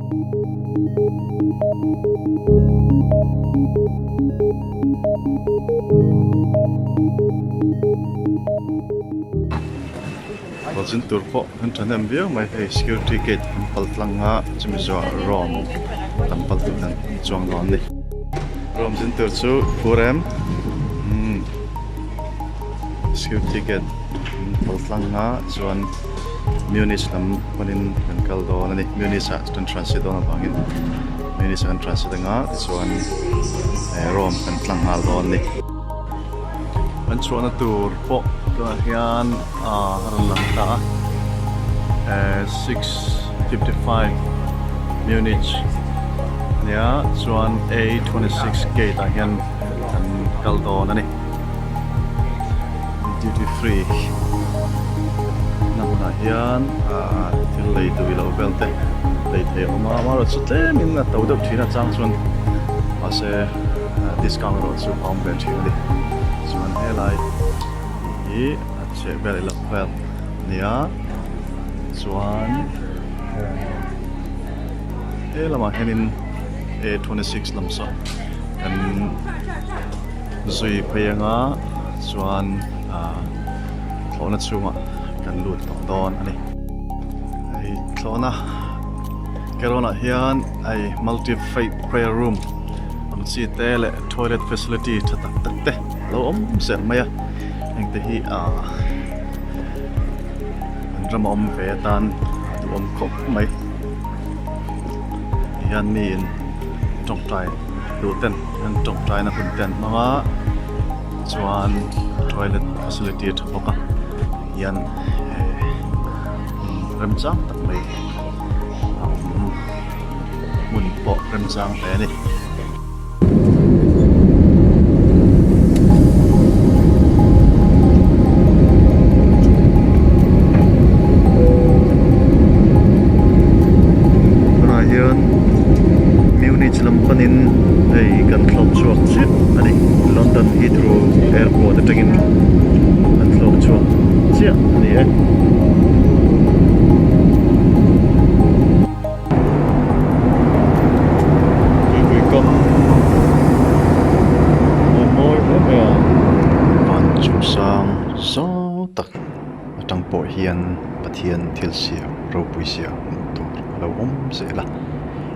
Kawlzin tur pawh an thahnem viau mai hei security gate an pal tlang a chumi zawhah Rome lam pal tur hian an chuang dawn a ni. Rome zin tur chu phur em umm security gate an pal tlang a chuan Munich lam panin kan kal dawn a ni Munich ah kan transit dawn avangin Munich ah kan transit anga tichuan Rome kan tlang nghal dawn a ni. Kan chhuahna tur pawh tunah hian a rawn lang ta a 6:55 Munich ania chuan A26 gate ah hian kan kal dawn a ni duty free na hmunah hian ah thil lei duh ilo vel te lei thei a awm a amaherawhchu tlemin a to deuh thin a chang chuan mahse discount erawh chu a awm ve thin a ni chuan helai hi a chheh vel ilo vel a ni a chuan he lamah hianin A 26 lam saw kan zui phei anga chuan ah thlawhna chhungah kan lut tawh dawn a ni hei thlawhna kerawnah hian hei multi faith prayer room ang chi te leh toilet facility tha tak tak te a lo awm zel mai a hengte hi ah an ram a awm ve atan a duhawm khawp mai tihian miin tawngtai duh ten an tawngtai na hun te an hmang a chuan toilet facility a tha bawk a hian eh remchang tak mai a awm hmun pawh remchang hle a ni. Tunah hian Munich lam panin hei kan thlawk chhuak chiah a ni London Heathrow Airport atangin kan thlawk chhuak chiah a ni e. Tuipui kam a mawi hle mai a. Van chung sang zau tak atang pawh hian Pathian thil siam ropui siam hmuh tur a lo awm zel a,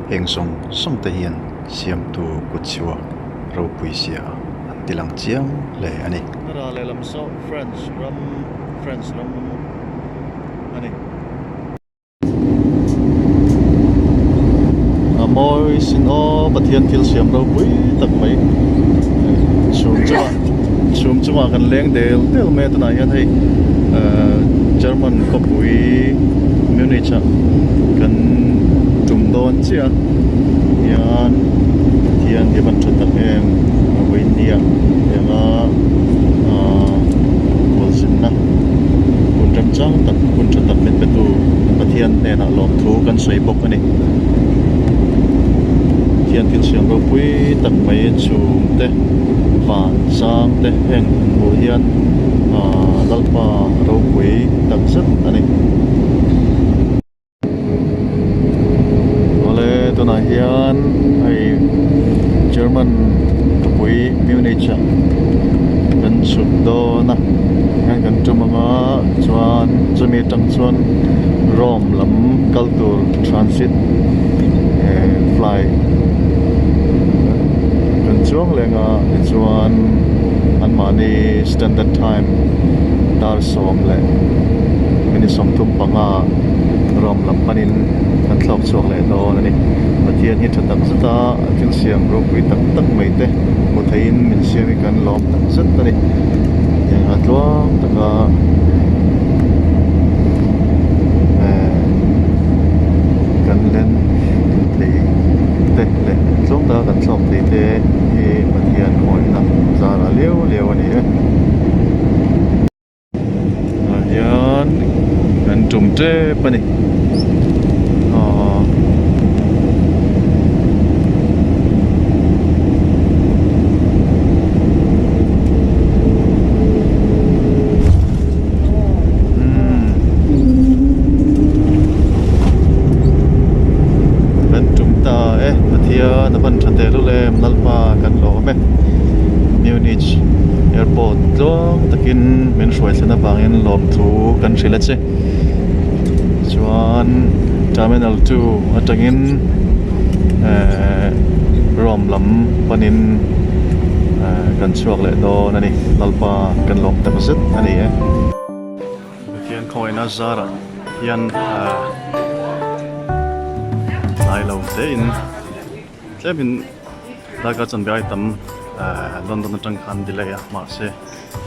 heng zawng zawng te hian siamtu kut chhuak ropui sia an ti lang chiang hle a ni. Ral lehlam saw French ram French ram a ni. A mawi sin aw Pathian thil siam ropui tak mai chhum chungah chhum chungah kan leng del del mai a tunah hian hei ehh German khawpui Munich ah kan tum dawn chiah a hian Pathian hi a van tha tak em a vawinia tianga ahh kawlzinna hun remchang tak hun tha tak min petu Pathian hnenah lawmthu kan sawi bawk a ni. Pathian thil siam ropui tak mai chhum te van sang te heng han hmuh hian aaa Lalpa ropui tak zet a ni. Awle tunah hian hei German khawpui Munich ah kan chhuk dawn a hian kan tum anga chuan chumi atang chuan Rome lam kal tur transit eh flight kan chuang leng a tichuan anmahni standard time dar sawm leh minute 35. Ram lam panin an thlawk chhuak leh dawn a ni. Pathian hi tha tak zet a, a thil siam ropui tak tak mai te hmu theiin min siam hi kan lawm tak zet a ni. Tiang a tluang taka eh kan len thei te leh tluang taka kan thlawk thei te hi Pathian hawihna zar a liau liau a ni e. Ah hian kan tum tep a ni aw umm kan Pathian a van tha tehlul em Lalpa kan lawm e. Munich airport tluang takin min hruai thlen avangin lawmthu kan hrilh a che. Chuan terminal 2 atangin eh Rome lam panin eh kan chhuak leh dawn a ni. Lalpa kan lawm tak zet a ni e. Pathian khawina zarah hian ah tlai lo te in tlem in darkar chanve ai tam ah London atang khan delay a mahse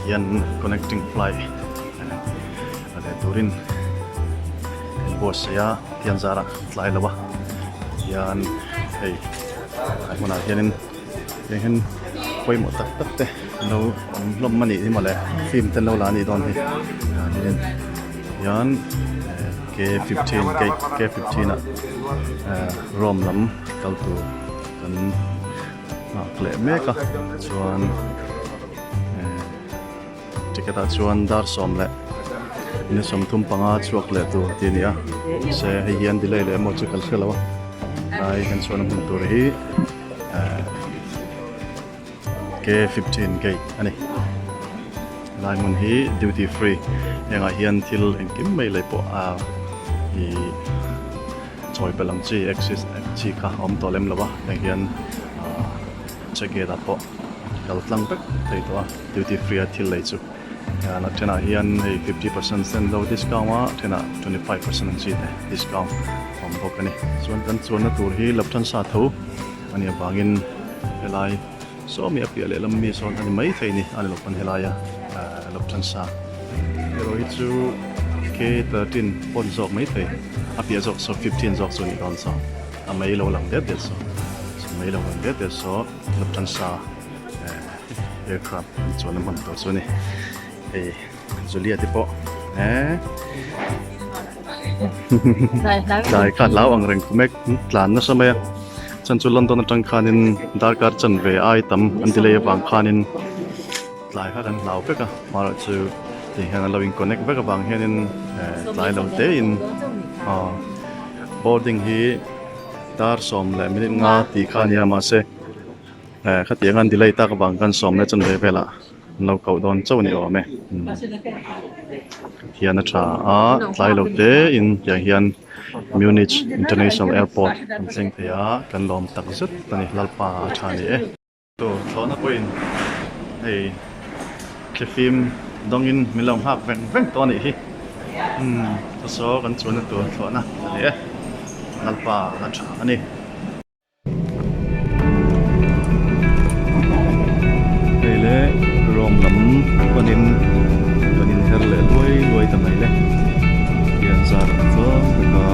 hian connecting flight a leh turin kan buatsaih a Pathian zarah tlai lo a hian hei a hmunah hianin. Heng hian pawimawh tak tak te an lo awm hlawm a nih hi mawle film te an lo la a nih dawn hi hian K fifteen K fifteen ah Rome lam kal tur kan nghak leh mek a chuan ticket ah chuan dar sawm leh ni 35 chhuak leh tur tih a ni a mahse hei hian delay leh emaw chu kan hre lo a tlai kan chhuahna hmun tur hi K 15 gate a ni lai hmun hi duty free hengah hian thil engkim mai leh pawh a ih chawi belh ang chi axis chi kha a awm tawh lem lo a heng hian ah check gate ah pawh kal tlang vek thei tawh a duty free a thil lei chu a thenah hian hei 50% sen lo discount a thenah 25% ang chi te discount a awm bawk a ni chuan kan chuanna tur hi Lufthansa tho a nih avangin helai saw mi a piah lehlam mi sawn a ni maithei ni a ni lo pawn helaia Lufthansa erawh hi chu K 13 pawn zawk maithei a piah zawk saw 15 zawk chu a nih dawn saw a mei lo lang det det saw mei lo lang det det saw Lufthansa aircraft an chuan a hman tur chu a ni hei Julia te pawh eh tlai kha hlau ang reng mek tlan nasa mai a chuan chu London atang khanin darkar chanve ai tam an delay avang khanin tlai kha kan hlau vek a amaherawh chu ti hian an lo in connect vek avang hianin eh tlai lo te in aw boarding hi dar sawm leh minute nga tih kha a nia mahse. Eh khatiang an delay tak avang khan sawmna chuan ve velah an lo koh dawn chauh a ni awm e hian a tha a tlai lo te in tiang hian Munich International Airport an thleng thei a kan lawm tak zet a ni Lalpa a tha a ni e. Tur thlawhna pawhin hei thlifim dawngin min lo nghak veng veng tawh a nih hi umm saw kan chuanna tur thlawhna a ni e Lalpa a tha a ni. Hei le Rome lam panin kan inher leh luai luai ta mai le hian zar an tlawm vek a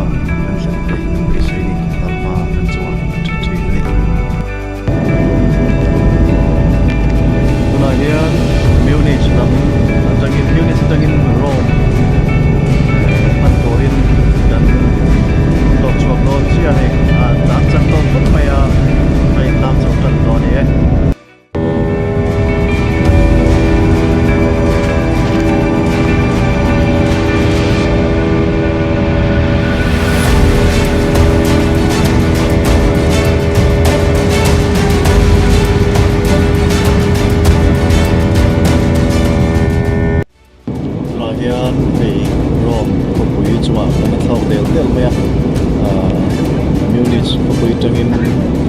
kan thlen theih beisei ni Lalpa kan chungah a tha thin a ni. Tunah hian Munich lam atangin Munich atangin Rome hman turin kan tawk chhuak dawn chiah a ni. A tlan chak dawn khawp mai a, a intlang chho tan tawh a ni e. Tunah hian hei Rome khawpui chungah kan la thlawk del del mai a, ahh Munich khawpui atangin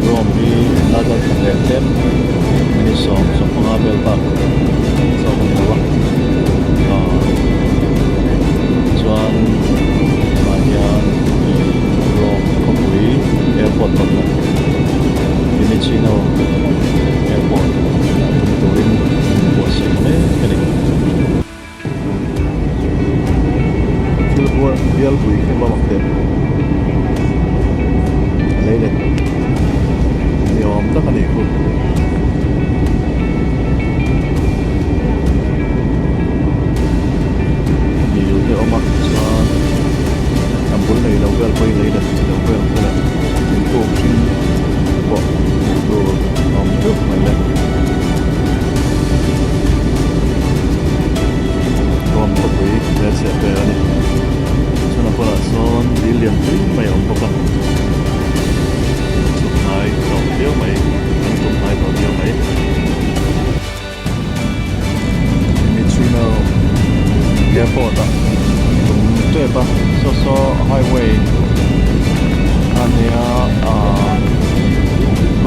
Rome hi darkar khat leh tlem minute 15 vel bak thlawk a ni lo a, ahh chuan tunah hian hei Rome khawpui airport rawn lang Fiumicino airport tum turin an buatsaih mek a ni. Thil bual bial pui khi va mak teh a lei let ni awm tak a nih khu.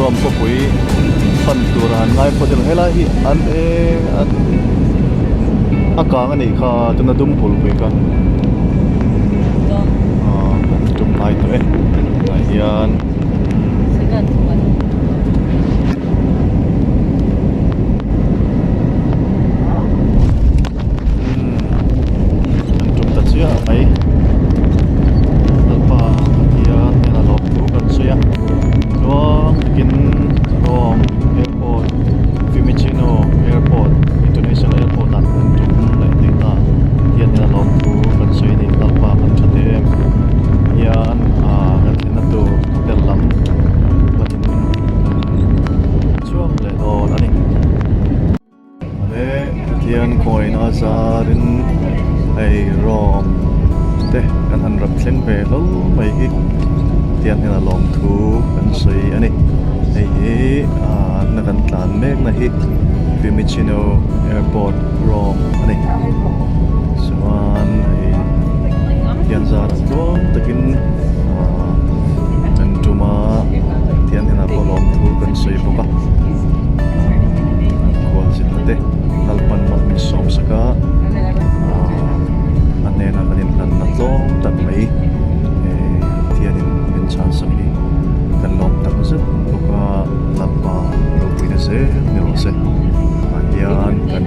Rome khawpui fan tur a han ngai phawt ila helai hi an e an a kang a nih kha tuna dum hul pui kha aw kan tum ngai tawh e tah hian. Kan tum ta chiah mai Lalpa Pathian hian a lawm thu kan sawi a chuan takin Rome airport Fiumicino airport international airport ah kan tum leh thei ta Pathian hian a lawm thu kan sawi a ni Lalpa kan tha teh em hian ah kan thlenna tur hotel lam panin kan chhuak leh dawn a ni. He Pathian kawina zarin hei Rome te kan han rap thleng ve hlol mai hi Pathian hian a lawm thu kan sawi a ni. Hei hi ah na kan tlan mek na hi Fiumicino Airport Rome a ni. Chuan hei Pathian zarah tluang takin ah kan tum a Pathian hnenah pawh lawm thu kan sawi bawk a. Khual zirna te Lalpan mal min sawm sak a, a hnenah kan inhlanna tlawm tak mai Pathianin min chhan sak hi kan lawm tak zet bawk a, Lalpa ropuina zel ni rawh se. Tah hian kan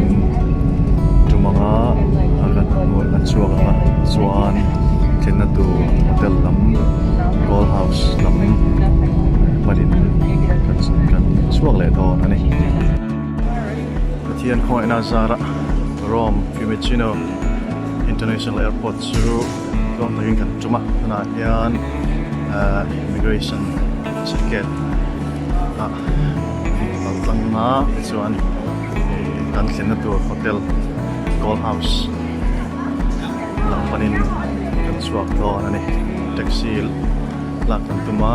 tum anga kan chhuak ang a, chuan thlenna tur hotel lam gold house lam panin kan chhuak leh dawn a ni. Pathian khawngaihna zara Rome Fiumicino International Airport chu tlawm takin kan tum a, tunah hian immigration ticket ah kal tlang a tichuan kan thlenna tur hotel Gold House lam panin kan chhuak dawn a ni. Taxi lak kan tum a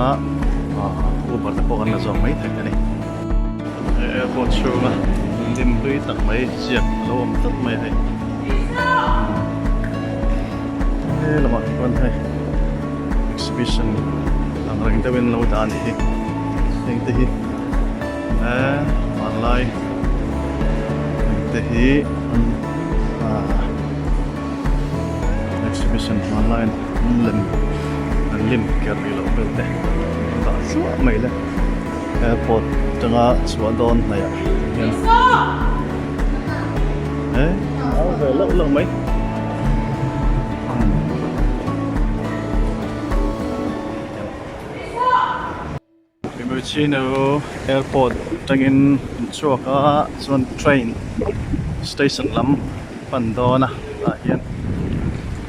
Uber te pawh kan la zawk mai thei a ni. Airport chhunga lim hlui tak mai ziak a lo awm tlat mai a hei. He lamah chuan hei exhibition ang reng deuhin lo dah a nih hi. Heng te hi eh hmanlai heng te hi an ah exhibition hmanlai an lem an lim ker rih loh vel te an dah thluah mai le. Airport atanga chhuah dawn hnaih ah hian eh au ve loh loh mai. Fiumicino airport atangin an chhuak a chuan train station lam pan dawn a tah hian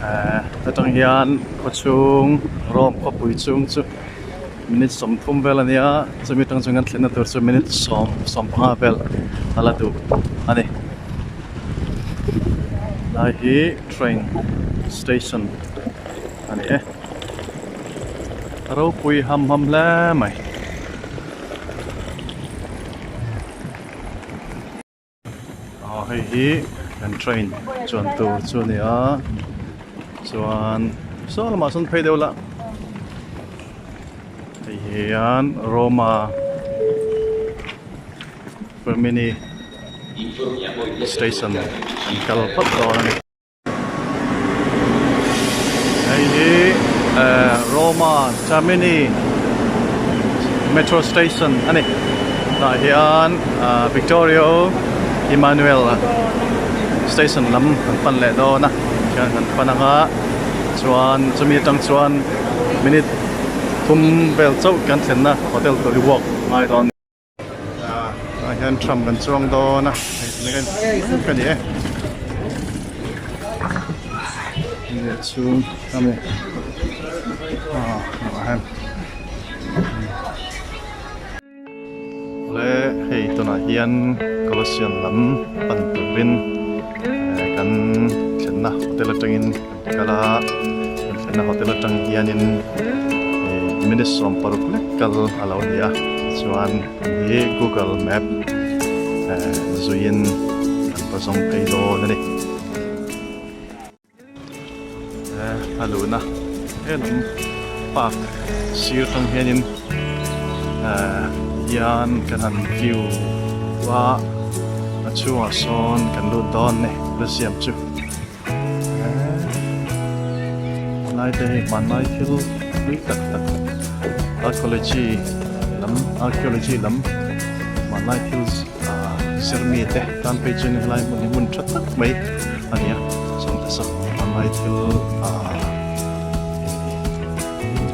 eh atang hian khawchhung Rome khawpui chhung chu. Minute 30 vel a nia chumi tang chuan kan thlenna tur chu minute sawm sawmpanga vel a la duh a ni lai hi train station a ni e a ropui ham ham hle mai. Aw hei hi kan train chuan tur chu a ni a chuan saw lamah sawn phei deuh la hei hian Roma Termini station an kal phawt dawn a ni. Hei hi Roma Termini metro station a ni tah hian Vittorio Emanuel station lam kan pan leh dawn a tihian kan pan ang a chuan chumi atang chuan minute thum vel chauh kan thlenna hotel tur hi walk ngai dawn. Tah hian tram kan chuang dawn a hei ka ni e leh chhung a mi ah hian le hei tunah hian Colosseum lam pan turin kan thlenna hotel atangin kan kal a kan thlenna hotel atang hianin minute 60 lek kal a lo ni a chuan hi google map zuiin kan va zawng phei dawn a ni a luhna helam park sir tang hianin. Hian kan han view a, a chhungah sawn kan lut dawn ni Colosseum chu. Helai te hei hmanlai thil hlui tak tak archaeology lam archaeology lam hmanlai thil ah zirmi te tan phei chuan helai hmun hi hmun tha tak mai a ni a chuan te saw hmanlai thil ah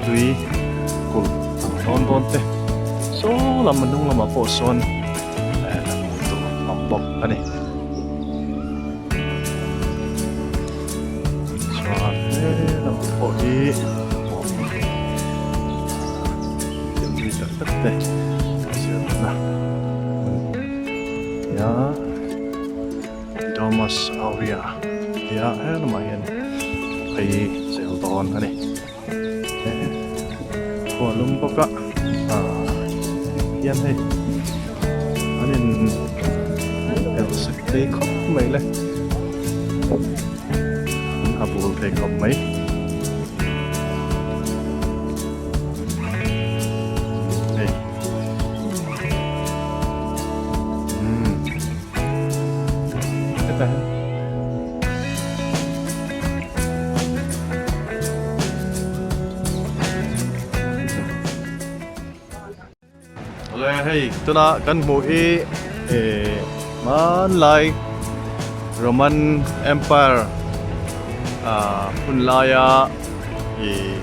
tui kulh ang dawn dawn te saw lam a hnung lamah pawh sawn eh hmuh tur a awm bawk a ni. Chuan helam pawh hi thil tui tak tak te zirna hmun nia Domus Aurea tia helamah hian phei zel dawn a ni khua lum bawk a hian hei an in elh sek phei khawp mai le an ha bul thei khawp mai. Hei umm hetah hian. Awle hei tuna kan hmuh hi eh hmanlai Roman Empire ah hun laia ih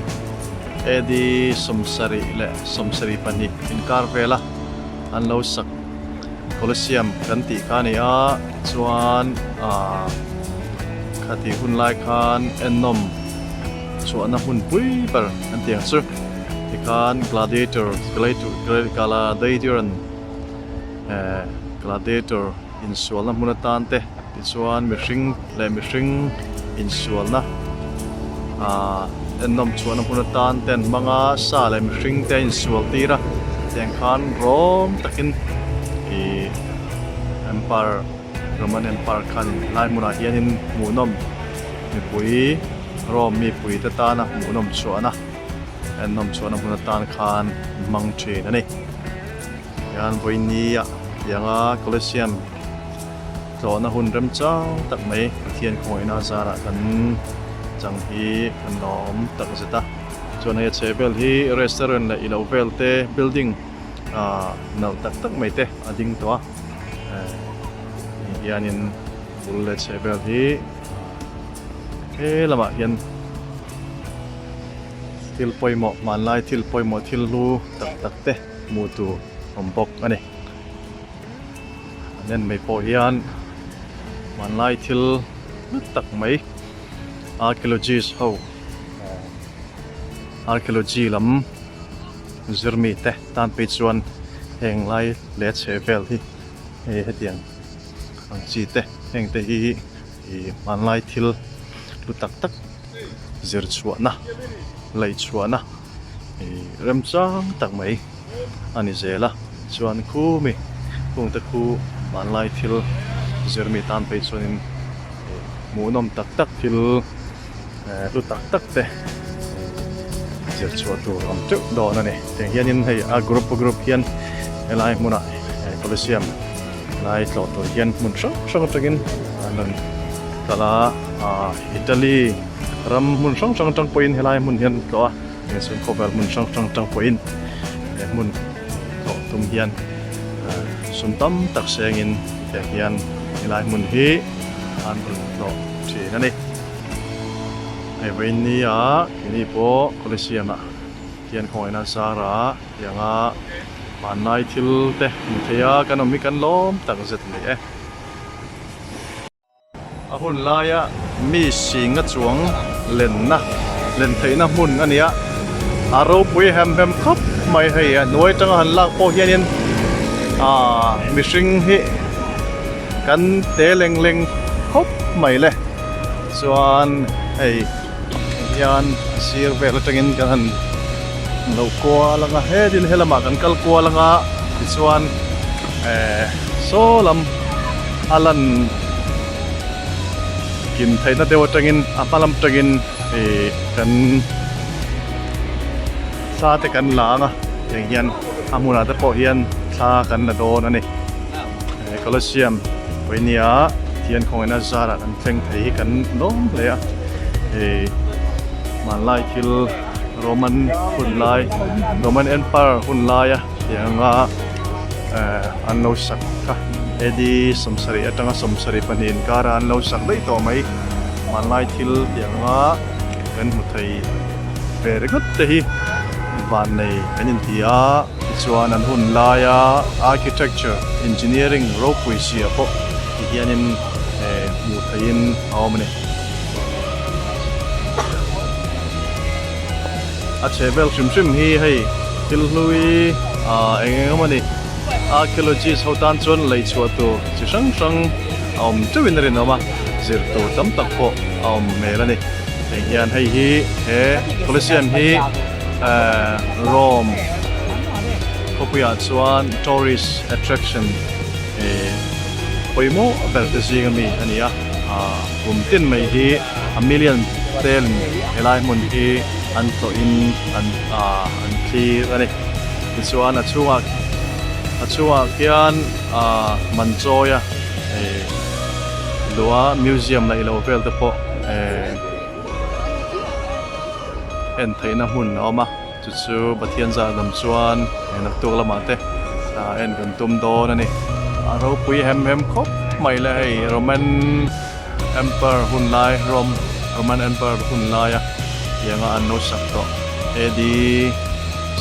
AD 77 leh 72 inkar vela an lo sak Colosseum kan tih kha a ni a chuan ah khatih hun lai khan ennawm chhuahna hmun pui ber an tih ang chu tikhan gladiator gladiator an eh gladiator insualna hmun atan te tichuan mihring leh mihring insualna ah ennawm chhuahna hmun atan te an hmang a sa leh mihring te a insual tir a tiang khan rawng takin ih empire Roman Empire khan lai hmunah hianin hmuhnawm mipui Rome mipui te tana hmuhnawm chhuahna ennawm chhuahna hmun atan khan hmang thin a ni. Hian vawinia tianga Colosseum tlawhna hun remchang tak mai Pathian khawngaihna zarah kan chang hi kan lawm tak zet a. Chuan hei a chheh vel hi restaurant leh ilo vel te building ah nalh tak tak mai te a ding tawh a. Hianin bul leh chheh vel hi he lamah hian thil pawimawh hmanlai thil pawimawh thil hlu tak tak te hmuh tur awm bawk a ni. An en mai pawh hian hmanlai thil hlu tak mai archaeologist ho archaeology lam zirmi te tan phei chuan heng lai leh chheh vel hi hei hetiang ang chi te heng te hi ih hmanlai thil hlu tak tak zir chhuahna laih chhuahna ih remchang tak mai a ni zel a chuan khu mi khung te khu hmanlai thil zir mi tan phei chuanin ih hmuhnawm tak tak thil hlu tak tak te zir chhuah tur awm teuh dawn a ni. Tiang hianin hei a group group hian helai hmunah Colosseum lai tlawh tur hian hmun hrang hrang atangin an rawn kal a, ah Italy ram hmun hrang hrang atang pawhin helai hmun hian an tlawh a, eng chuan khawvel hmun hrang hrang atang pawhin he hmun tlawh tum hian sum tam tak sengin tiang hian helai hmun hi an rawn tlawh thin a ni. Hei vawiin nia keini pawh Colosseum ah hian khawngaihna zara tianga hmanlai thil te hmu thei a kan awm hi kan lawm tak zet mai e. A hun laia mi singa chuang lenna len theihna hmun a nia a ropui hem hem khawp mai hei a hnuai atanga han lak pawh hianin aaa mihring hi kan te leng leng khawp mai le. Chuan hei hian a sir vel atangin kan han lo kual ang a hetin helamah kan kal kual ang a tichuan eh saw lam a lan kim theihna deuh atangin a hma lam atangin ih kan thla te kan la ang a tiang hian a hmunah te pawh hian. Thla kan la dawn a ni. Colosseum pawihnia thian khawngaihna zarah kan thleng thei hi kan lawm hle a. Hei hmanlai thil Roman hun lai Roman Empire hun laia tianga an lo sak kha AD 70 atanga 72 inkara an lo sak daih tawh mai. Hmanlai thil tianga kan hmu thei ve ringawt te hi vannei kan inti a. Tichuan an hun laia architecture, engineering ropui zia pawh ti hianin hmuh theihin a awm a ni. A chhe vel hrim hrim hi hei thil hlui ah eng eng emaw ni archaeologist ho tan chuan lei chhuah tur chi hrang hrang a awm teuhin a rinawm a, zir tur tam tak pawh a awm hmel a ni. Heng hian hei hi he Colosseum hi Rome khawpuiah chuan tourist attraction pawimawh ber te zing ami a ni a, kum tin mai hi a million tel helai hmun hi an tlawhin an an thlir a ni. Tichuan a chhungah a chhungah khian man chawi a lua museum laih loh vel te pawh. En theihna hmun a awm a chu chu Pathian zah lam chuan he naktuk lamah te en kan tum dawn a ni a ropui hem hem khawp mai le hei Roman Emperor hun lai Rome Roman Emperor hun laia tianga an lo sak tawh AD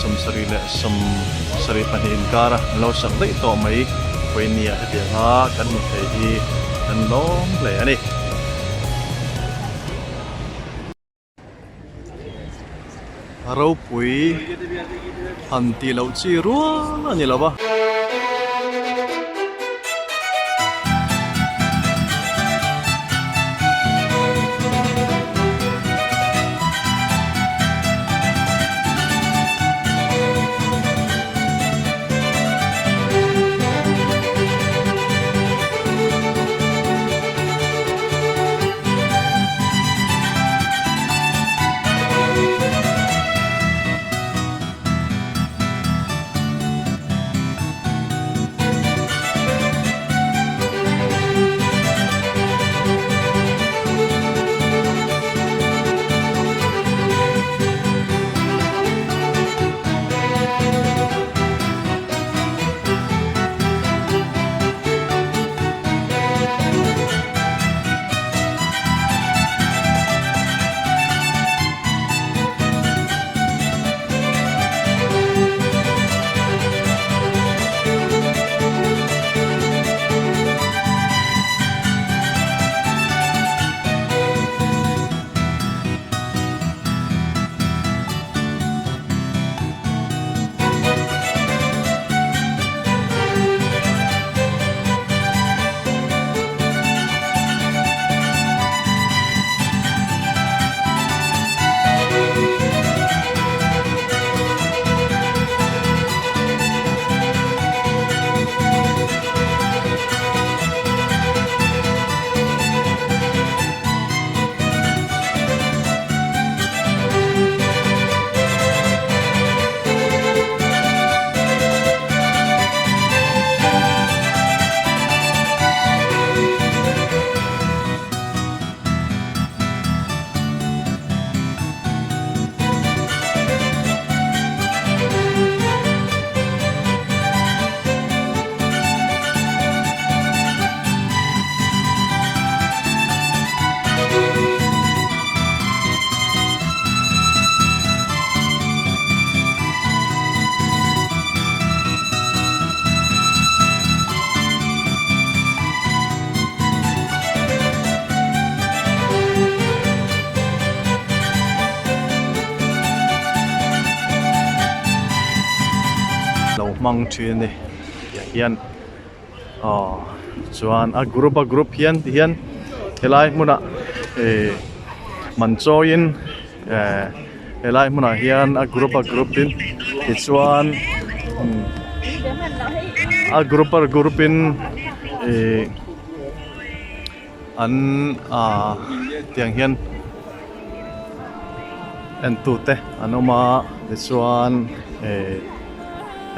72 inkara an lo sak daih tawh mai pawimawh hetianga kan hmu thei hi kan lawm hle a ni. Ropui han tih loh chi rual a ni lo va. Lo hmang thin a ni tih ah hian aw chuan a group a group hian ti hian helai hmunah ih man chawiin eh helai hmunah hian a group a group in tichuan a group a group in ih an ah tiang hian en tute an awm a tichuan eh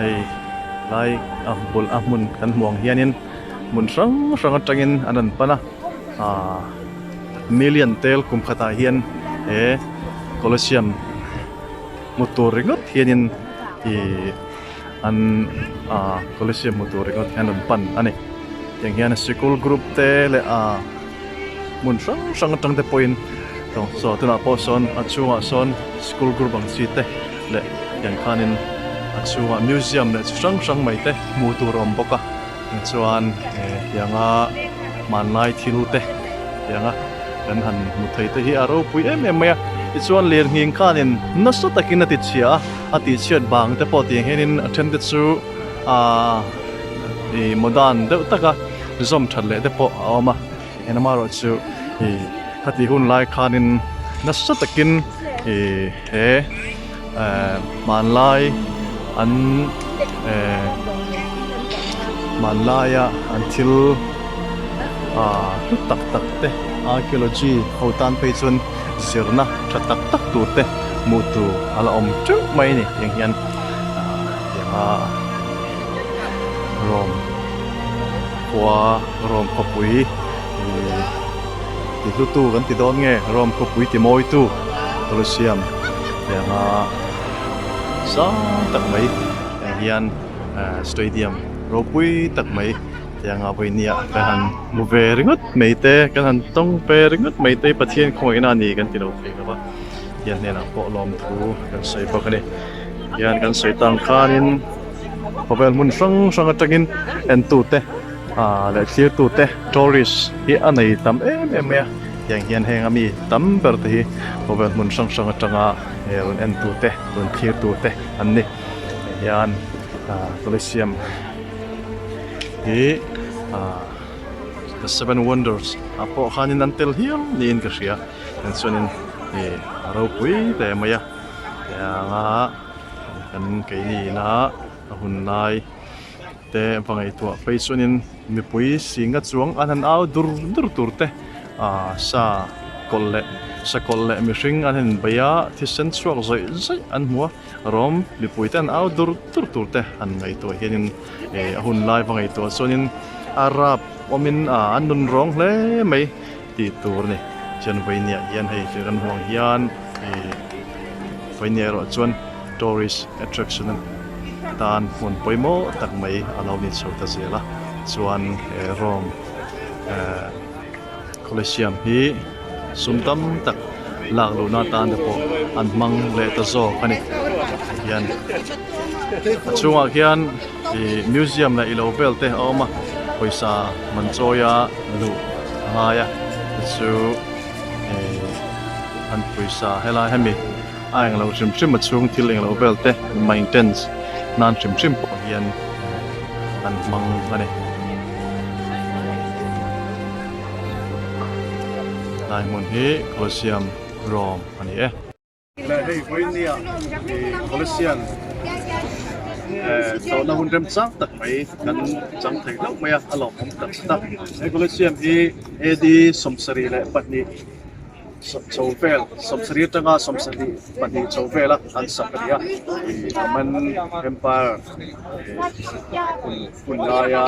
hei. Lai a bul a hmun kan hmuh ang hianin hmun hrang hrang atangin an rawn pan a aaa million tel kum khatah hian he Colosseum hmu tur ringawt hianin ihh an aaa Colosseum hmu tur ringawt hian an rawn pan a ni. Tiang hian sikul group te leh aaa hmun hrang hrang atang te pawhin saw tunah pawh sawn a chhungah sawn school group ang chi te leh tiang khanin a chhungah museum leh chi hrang hrang mai te hmuh tur a awm bawk a tichuan tianga hmanlai thil te tianga kan han hmu thei te hi a ropui em em mai a tichuan lirnghing khanin nasa takin a ti chhia a a tih chhiat vang te pawh tiang hianin a then te chu aaa ih modern deuh taka zawm that leh te pawh a awm a engemarawh chu ih khati hun lai khanin nasa takin ih he ehh hmanlai an ehh hmanlaia an thil ah hlu tak tak te archaeology ho tan phei chuan zirna tha tak tak tur te hmuh tur a la awm teuh mai a ni tiang hian ah tianga Rome khua Rome khawpui ih ti hlutu kan ti dawn nge Rome khawpui ti mawitu Colosseum tianga sang tak mai ah hian ah stadium ropui tak mai tianga vawinia kan han hmu ve ringawt mai te kan han tawng ve ringawt mai te Pathian khawngaihna a ni kan ti lo thei lo va Pathian hnenah pawh lawmthu kan sawi bawk a ni hian kan sawi tang khanin. Khawvel hmun hrang hrang atangin entute ah leh thlirtute tourist hi a nei tam em em mai a tiang hian heng a mi tam ber te hi khawvel hmun hrang hrang atanga he rawn entute rawn thlirtute an ni hei hian ah Colosseum hi ah the seven wonders ah pawh khanin an tel hial niin ka hria chuanin ih a ropui hle mai a tianga. Kan keini ina a hun lai te va ngaihtuah phei chuanin mipui singa chuang an han au dur dur tur te ah sa kawlh leh sakawlh leh mihring an han inbei a thisen chhuak zawih zawih an hmu a rawm mipui te an au dur dur tur te han ngaihtuah hianin eh a hun lai va ngaihtuah chuanin a rap awmin ah an nun rawng hle mai tih tur a ni chuan vawinia hian hei thil kan hmuh ang hian ih vawinia erawh chuan tourist attraction tan hmun pawimawh tak mai a lo ni chho ta zel a chuan he Rome eh Colosseum hi sum tam tak lak luhna atan te pawh an hmang leh ta zawk a ni hian a chhungah khian ih museum leh ilo vel te a awm a pawisa man chawia luh a ngai a chu eh an pawisa helai hemi a englo hrim hrim a chhung thil englo vel te maintenance nan hrim hrim pawh hian an hmang a ni. Lai hmun hi Colosseum Rome a ni e. Leh hei vawinia ih Colosseum eh tlawhna hun remchang tak mai kan chang thei hlauh mai a, a lawmawm tak zet a. He Colosseum hi AD 72 chho vel, 70 atanga 72 chho vela an sak a ni a. Ih Roman Empire eh hun hun laia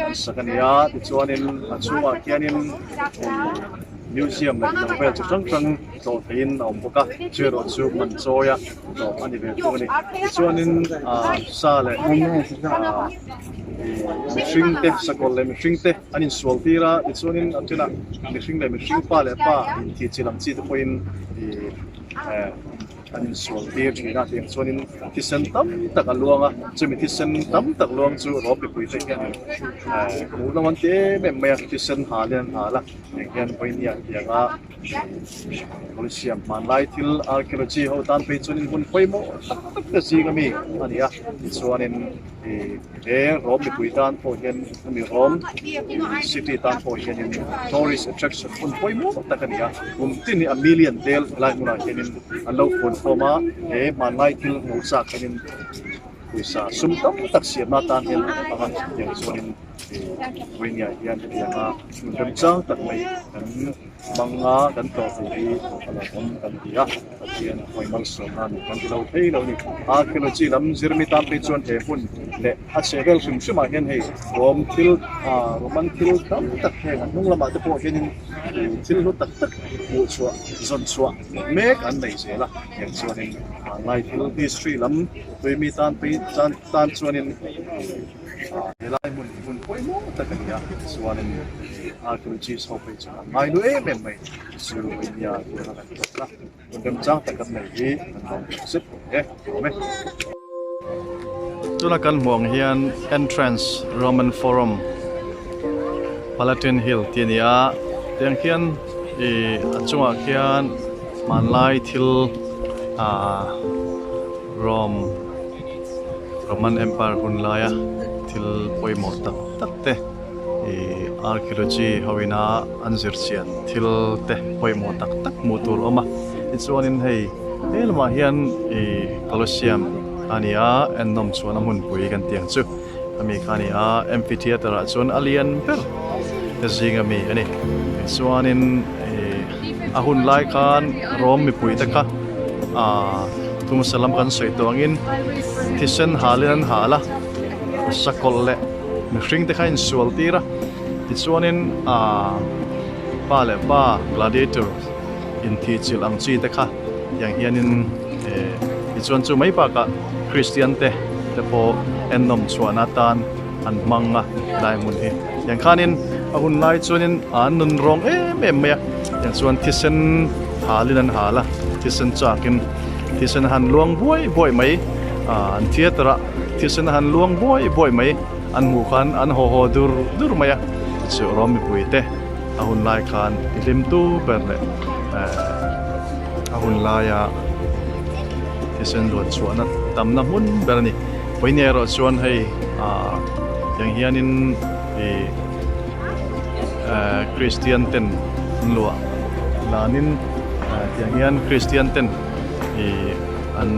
an sak a ni a, tichuanin a chhungah khianin ih Museum leh ilo vel chi hrang hrang tlawh theihin a awm bawk a, chu erawh chu man chawi a tlawh a ni ve thung a ni. Tichuanin ah sa leh ah ih mihring te sakawlh leh mihring te an insual tir a, tichuanin a thenah mihring leh mihring pa leh pa inthih chi lam chi te pawhin ih eh An insual tir thin a, tiang chuanin thisen tam tak a luang a, chumi thisen tam tak luang chu rawp mipui te hianin hmuh nawm an ti em em mai a, thisen hal in an hal a, tiang hian vawinia tianga Colosseum hmanlai thil archaeology ho tan phei chuanin hmun pawimawh tak tak te zing ami a ni a, tichuanin He Rome mipui tan pawh hian hemi Rome city tan pawh hianin tourist attraction hmun pawimawh tak a ni a, kum tin hi a million tel helai hmunah hianin an lo fuan khawm a, he hmanlai thil hmuh chak hianin pawisa sum tam tak siamna atan hian an hmang a, tiang chuanin vawinia hian hetianga hmun remchang tak mai kan. Hmanga kan tlawh thei hi a lawmawm kan ti a, Pathian a hawi malsawmna a ni kan ti lo thei lo a ni. Archaeology lam zirmi tan phei chuan he hmun leh a chhehvel hrim hrimah hian hei Rom thil Roman thil tam tak heng a hnung lamah te pawh hianin thil hlu tak tak hmuh chhuah zawn chhuah mek an nei zel a, heng chuanin hmanlai thil history lam tuimi tan phei tan chuanin Helai hmun hi hmun pawimawh tak a ni a, chuanin archaeologists ho phei chuan an ngaihlu em em mai chu India tuna kan tawk a, hun remchang tak kan nei hi kan lawm tak zet e, awm e. Tuna kan hmuh ang hian entrance Roman Forum Palatine Hill tih a ni a, tiang khian ih a chungah khian hmanlai thil ah Rome Roman Empire hun laia thil pawimawh tak tak te ih archaeology ho ina an zir chian thil te pawimawh tak tak hmuh tur a awm a tichuanin hei he lamah hian ih Colosseum a ni a ennawm chuan a hmunpui kan tih ang chu ami kha a ni a amphitheatre ah chuan a lian ber te zing ami a ni tichuanin ih a hun lai khan Rome mipui te kha ah thumsa lam kan sawi tawh angin thisen halin an hal a sakawlh leh mihring te kha a insual tir a tichuanin ah pa leh pa gladiator inthih chilh ang chi te kha tiang hianin eh tichuan chu mai bakah Kristian te te pawh ennawm chhuahna atan an hmang a helai hmun hi tiang khanin a hun lai chuanin an nun rawng em em mai a tiang chuan thisen halin an hal a thisen chakin thisen a han luang buai buai mai ah an theatre ah thisen a han luang buai buai mai an hmuh khan an haw haw dur dur mai a chu rawng mipui te a hun lai khan i hlim tu ber leh eh a hun laia thisen luan chhuahna tamna hmun ber a ni. Pawini erawh chuan hei ah tiang hianin ih eh Kristian ten an luah lanin eh tiang hian Kristian ten ih an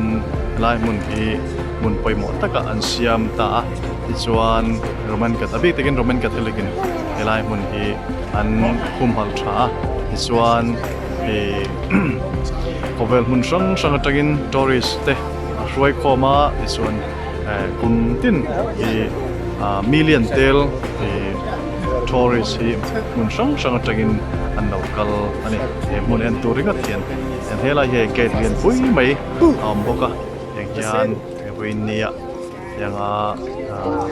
helai hmun hi hmun pawimawh takah an siam ta a tichuan Roman a bik takin Roman Catholic in helai hmun hi an humhalh tha a tichuan ih khawvel hmun hrang hrang atangin tourist te a hruai khawm a tichuan eh kum tin ih ah million tel ih tourist hi hmun hrang hrang atangin an lo kal a ni he hmun en tur ringawt hian hian helai hi hei gate lian pui mai a awm bawk a heng hian vawiin nia tianga ah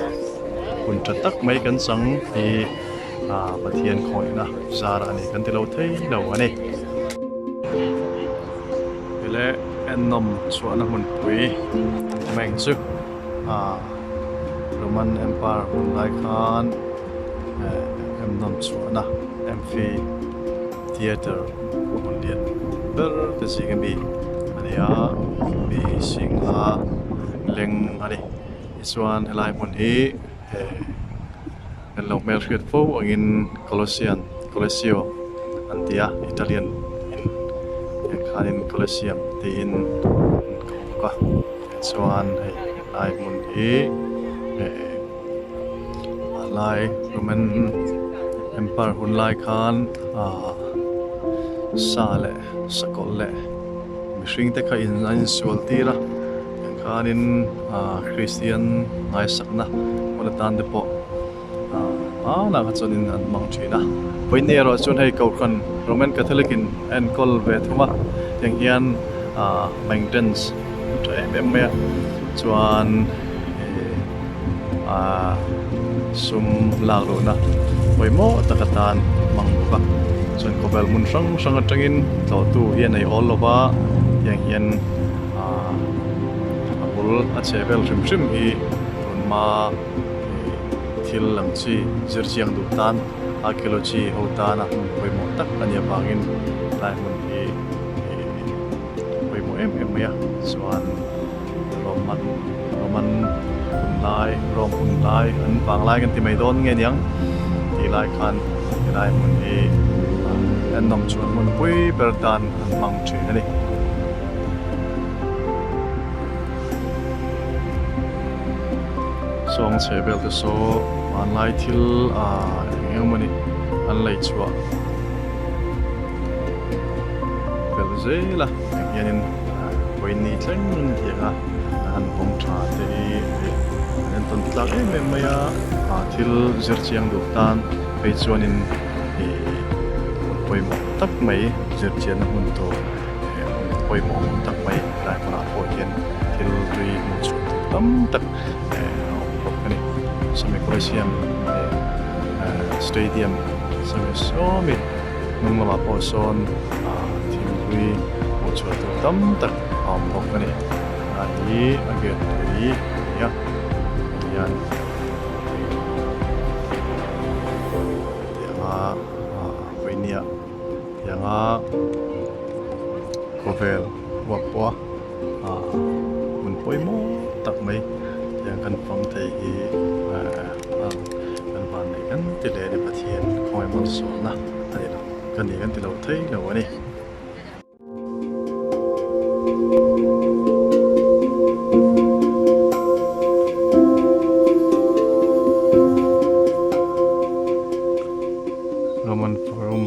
hun tha tak mai kan chang hi ah Pathian khawihna zar a ni kan ti lo thei lo a ni. Tile ennawm chhuahna hmunpui meng chu ah Roman Empire hun lai khan eh ennawm chhuahna amphi theatre hmun lian ber te zing ami a ni a mi singla leng a ni tichuan helai hmun hi eh kan lo hmelhriat fo angin Colosseum Colosio an ti a Italian in tiang khanin Colosseum tiin an ko bawk a tichuan hei helai hmun hi eh Lai Roman Empire hun lai khan ah sa leh sakawlh leh mihring te kha in an insual tir a tiang khanin ah Kristian ngaisakna hmun atan te pawh ah hmanah kha chuanin an hmang thin a vawiin erawh chuan hei Kohhran Roman Catholic in a enkawl ve thung a tiang hian ah maintenance tha em em mai a chuan eh ah sum lak lohna pawimawh tak atan hmang bawk a chuan khawvel hmun hrang hrang atangin tlawhtu hi a nei awl lo va tiang hian ah a bul a chhe vel hrim hrim hi tun hma ih thil ang chi zir chiang duh tan archaeology ho tana hmun pawimawh tak a nih avangin helai hmun hi ih pawimawh em em mai a chuan Roman Roman hun lai Rome hun lai an vang lai kan ti mai dawn nge niang tih lai khan helai hmun hi ennawm chuan hmun pui ber tan an hmang thin a ni. Sawng chhe vel te saw hmanlai thil ah eng eng emawni an lei chhuah. zel a tiang hianin vawiin thleng tiang a an han vawng tha te hi an entawn tlak em em mai a ah thil zir chiang duh tan phei chuanin ih hmun pawimawh tak mai zir chianna hmun tur hmun pawimawh tak mai helai hmunah pawh hian thil hlui hmuh chhuah tur tam tak a awm bawk a ni sawmi Coliseum stadium sawmi sawmi hnung lamah pawh sawn thil hlui hmuh chhuah tur tam tak a awm bawk a ni a hi a gate pui a ni a hian tianga vawinia tianga khawvel huap pawh a hmun pawimawh tak mai tiang kan fang thei hi kan van nei kan ti leh a ni Pathian khawngaih malsawmna a ni lo ka ni kan ti lo thei lo a ni. Roman Forum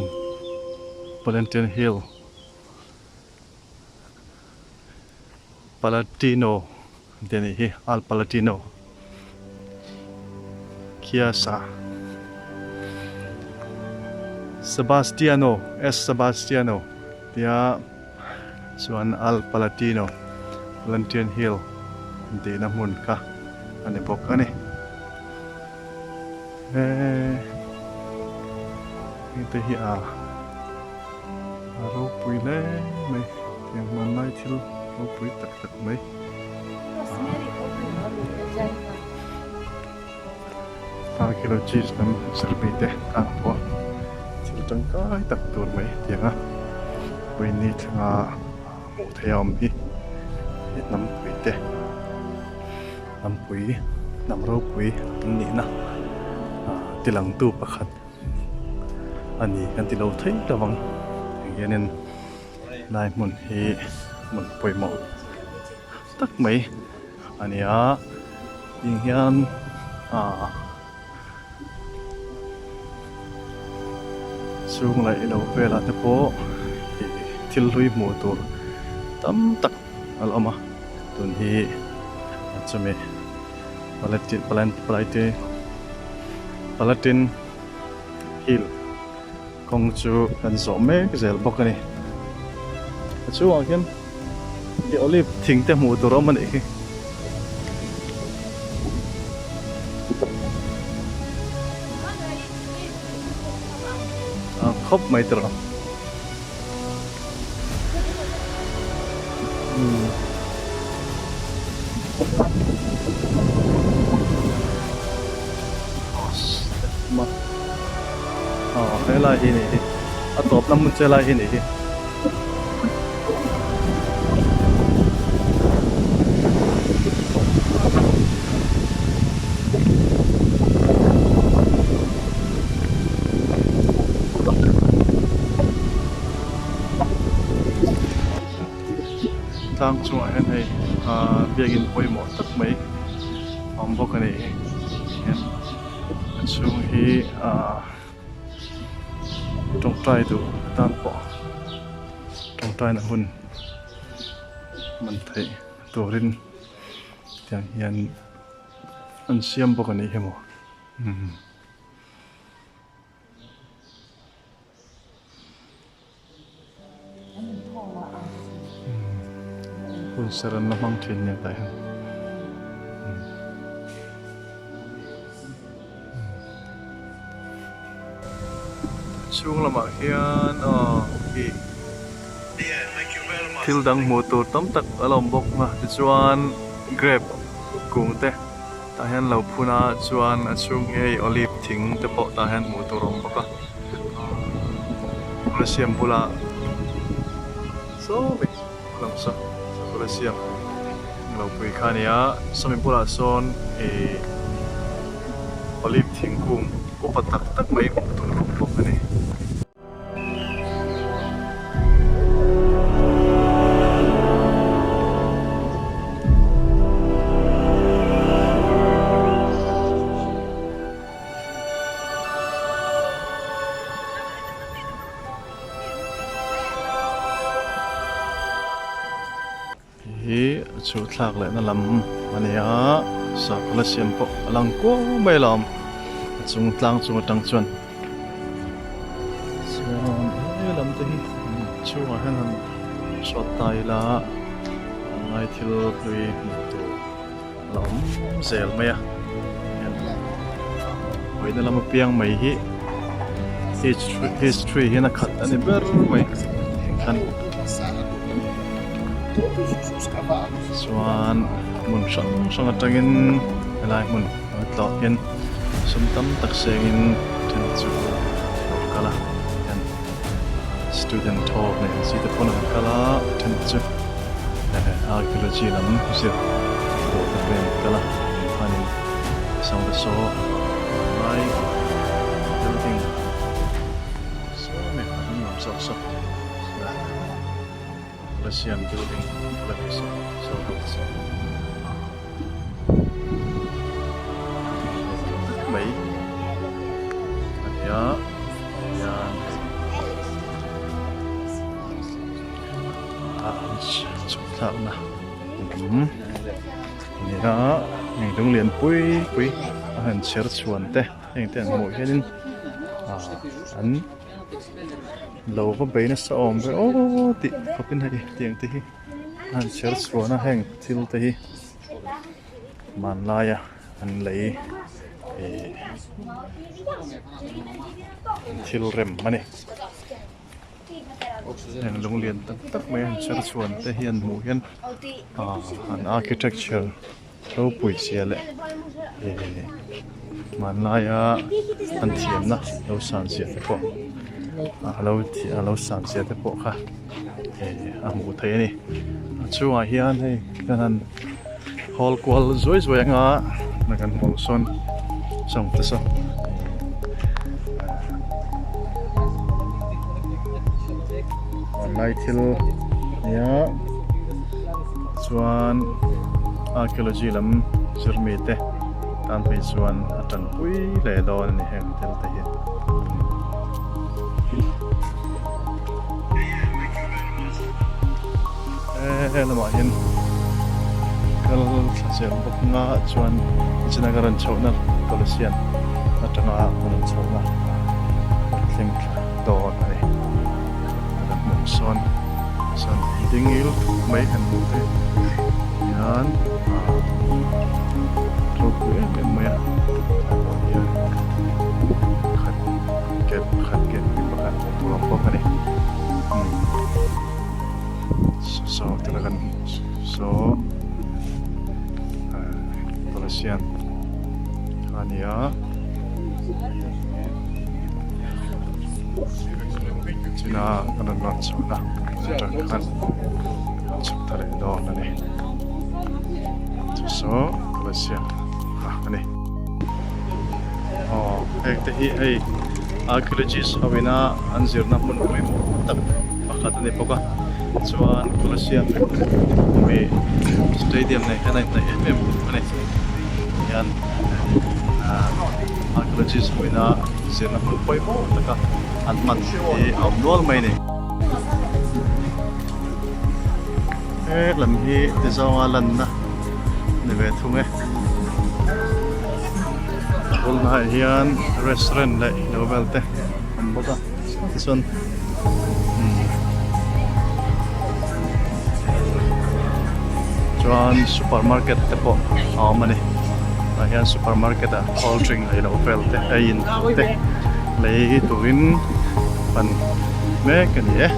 Palatine Hill Palatino te anih hi Al Palatino Chiesa Sebastiano S Sebastiano tia chuan Al Palatino Palatine Hill an tihna hmun kha a ni bawk a ni eee hengte hi a a ropui hle mai tiang hmanlai thil ropui tak tak mai. Archaeologist lam zirmi te tan pawh thil tangkai tak tur mai tiang a vawiin thlenga hmuh theih a awm hi hnampui te hnampui hnam ropui an nihna tilangtu pakhat a ni kan ti lo thei lo ang tiang hianin lai hmun hi hmun pawimawh tak mai a ni a tiang hian ah chhung leh ilo velah te pawh ih thil hlui hmuh tur tam tak a la awm a tun hi chumi Palatine Hill kawng chu kan zawh mek zel bawk a ni a chhungah khian ih olive thing te hmuh tur a awm a nih hi. A khawp mai tawh. Helai hi nih hi a tawp na hmun chu helai hi nih hi. Tlang chungah hian hei ahh biakin pawimawh tak mai a awm bawk a ni hian a chhung hi ahh tawngtai duh atan pawh tawngtaina hun man theih turin tiang hian an siam bawk a nih hi maw umm. Hun ser an la hmang thin nia tah hian. Chhung lamah hian aw khi thil dang hmuh tur tam tak a la awm bawk a tichuan grape kung te. Tah hian lo phun a chuan a chhung hi hei olive thing te pawh tah hian hmuh tur a awm bawk a Colosseum bulah sawmi a lang saw Colosseum lo pui kha a ni a sawmi bulah sawn ih olive thingkung upa tak tak mai hmuh tur a awm bawk a ni. Chhuh thlak lehna lam a ni a, sakhaw la siam pawh a lang kuau mai alawm a chung tlang chung atang chuan. Chuan he lam te hi chhungah hian han hrawt ta ila a ngai thil hlui hmuh tur a la awm zel mai a. Hawina lam apiang mai hi history hian a khat a ni ber mai khan chuan hmun hrang hrang atangin helai hmun a tlawh hian sum tam tak sengin then chu a lo kal a hian student thaw nei ang chi te pawn an kal a then chu archaeology lam zir pawh te pawhin an kal a khanin Saw saw lai building saw nge a hnung lam zawk saw Colosseum building la ni saw saw ho saw mai a ni a hian a chhuk thlakna lam. Nia heng lung lian pui pui a han chher chhuan te heng te an hmuh hianin ah an lo va bei nasa awm ve aw tih khawpin hei tiang te hi a han chher chhuan a heng thil te hi hmanlaia an lei ih thil rem a ni. Heng lung lian tak tak mai han chher chhuan te hian hmuh hian ah an architecture ropui zia leh eh hmanlaia an thiamna lo san zia te pawh a lo a lo san zia te pawh kha eh a hmuh theih a ni a chungah hian hei kan han hawl kual zuai zuai anga kan hmuh sawn sawng te saw. Lai thil nia chuan archaeology lam zirmi te tan phei chuan a tanpui hle dawn a ni heng thil te hi. He lamah hian kal thla zel bawk nga chuan nichina ka rawn chhohna Colosseum atanga ka rawn chhohna thleng thla dawn a ni. Kan hmuh sawn sawn ding il mai han hmuh te hian ah ropui em em mai a hian khat ke pakhat ke pakhat tur a awm bawk a ni. Saw tila kan saw Colosseum kha a ni a china kan rawn lawn chhuahna atang khan chhuk ta leh dawn a ni chu saw Colosseum kha a ni aw heng te hi hei archaeologist ho ina an zirna hmun pawimawh tak pakhat a ni bawk a chuan Colosseum mi stadium nen hian a inhnaih em em bawk a ni hian ah archaeologist ho ina zirna hmun pawimawh taka an hman hi a awm nual mai a ni. He lam hi ti zawnga lanna ni ve thung e. A bul hnaih hian restaurant leh lo vel te awm bawk a tichuan chuan supermarket te pawh a awm a ni tah hian supermarket ah cold drink leh lo vel te ei in tur te lei turin pan mek a ni e.